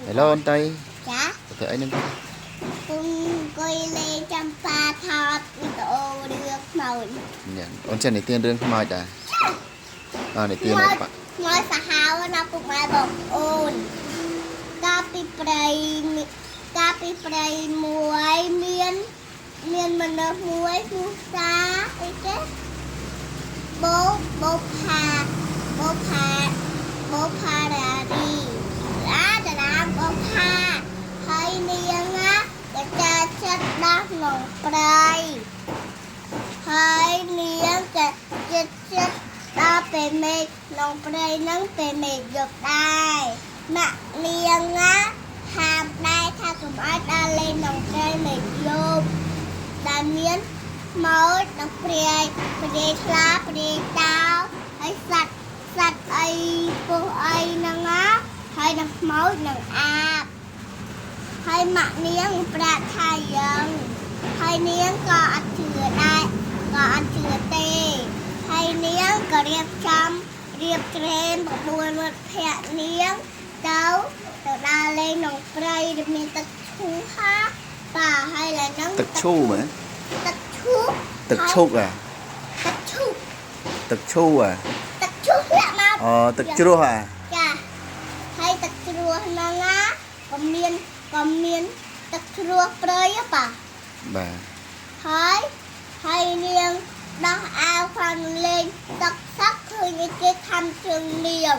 Hello អូនតៃ ចា ធ្វើអីនឹង ពុំអង្គុយលេងចាំប៉ាថតវីដេអូរឿងខ្មោច ញ៉ាំអូនចេះនិទានរឿងខ្មោចដែរអើនិទាន ខ្មោច បាក់ ខ្មោចសាហាវណាពុកម៉ែបងប្អូនកាលពីព្រៃមានកាលពីព្រៃមួយមានមានមនុស្សមួយឈ្មោះសាអីគេបោបោផាបោផាបោផារារីអាតារាបោផាហើយនាងណាក៏ចាចិត្តដោះក្នុងព្រៃ ហើយនាងក៏ចិត្តចិត្តដល់ពេលមេឃក្នុងព្រៃហ្នឹងពេលមេឃយប់ដែរម៉ាក់នាងណាហាមដែរថាកុំឲ្យដើរលេងក្នុងព្រៃមេឃយប់ដែលមានខ្មោចនិងព្រាយព្រាយខ្លាព្រាយតោហើយសត្វសត្វអីពស់អីហ្នឹងណាហើយនឹងខ្មោចនឹងអាបហើយម៉ាក់នាងប្រាប់ថាយ៉ាងហើយនាងក៏អត់ជឿដែរ ក៏អត់ជឿទេហើយនាងក៏រៀបចំរៀបច្រេមបបួលមិត្តភក្តិនាងទៅទៅដើរលេងក្នុងព្រៃដែលមានទឹកឈូហាប៉ាហើយឡើយហ្នឹង ទឹកឈូមែន ទឹកឈូ ទឹកឈូកអា ទឹកឈូ ទឹកឈូអា ទឹកឈូធ្លាក់មក អូទឹកជ្រោះអា ចាហើយទឹកជ្រោះហ្នឹងណាក៏មានក៏មានទឹកជ្រោះព្រៃហ៎ប៉ា បាទ ហើយហើយនាងដោះអាវខាងលេងទឹកសឹកឃើញឯគេខំជើងនាង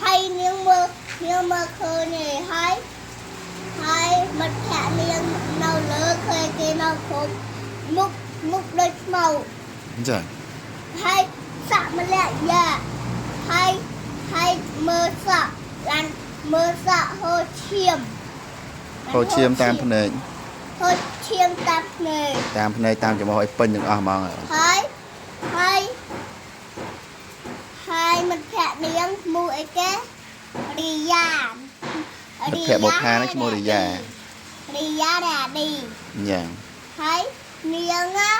ហើយនាងមើលនាងមើលឃើញឯហើយហើយមិត្តភក្តិនាងនៅលើឃើញគេនៅគ្រប់មុខមុខដូចខ្មៅ អញ្ចឹង ហើយសក់ម្លាក់យ៉ាហើយហើយមើលសក់ឡានមើលសក់ហូរឈាម ហូរឈាមតាមភ្នែក ហូរឈាមតាមភ្នែក តាមភ្នែកតាមច្រមុះឲ្យពេញទាំងអស់ហ្មង ហើយហើយហើយមិត្តភក្តិនាងឈ្មោះអីគេរីយ៉ា មិត្តភក្តិបុប្ផាហ្នឹងឈ្មោះរីយ៉ា រីយ៉ារ៉ាឌី អញ្ចឹង ហើយនាងណា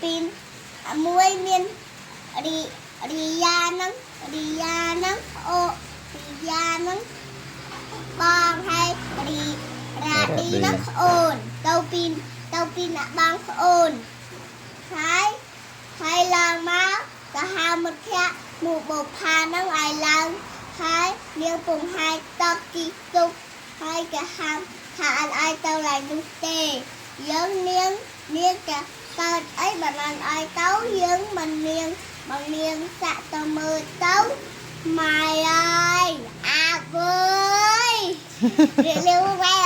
ពីមួយមានរីរីយ៉ាហ្នឹងរីយ៉ាហ្នឹងអូរីយ៉ាហ្នឹងបងហើយរីរ៉ាឌីហ្នឹងប្អូនទៅពីទៅពីអ្នកបងប្អូន ហើយហើយឡើងមកទៅហៅមិត្តភក្តិមកបុប្ផាហ្នឹងឲ្យឡើងហើយនាងពងហាយតកជីទុកហើយក៏ហាមថាអត់ឲ្យទៅឡើងនោះទេយើងនាងនាងក៏កើតអីបើមិនឲ្យទៅយើងមិននាងបើនាងសាក់ទៅមើលទៅម៉ែអើយអាវើយរៀបលាវវ៉ែ